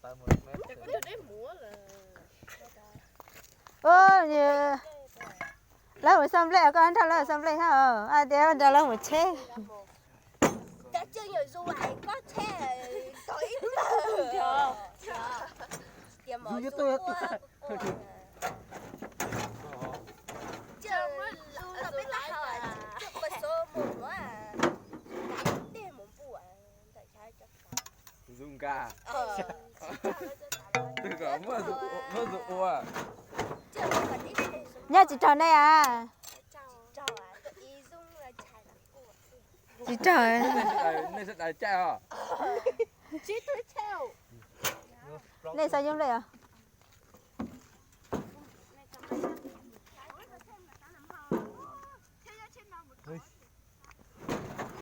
Lawv mus xauj nplej, koj nrog lawv xauj nplej thiab, tias nrog lawv mus tsheb. Zoo nkauj. Twg kom muab zus ua. Nyob tsis raug nej a? Tsis raug. Nej sawv daws caij os. Nej xauj yooj nplej os.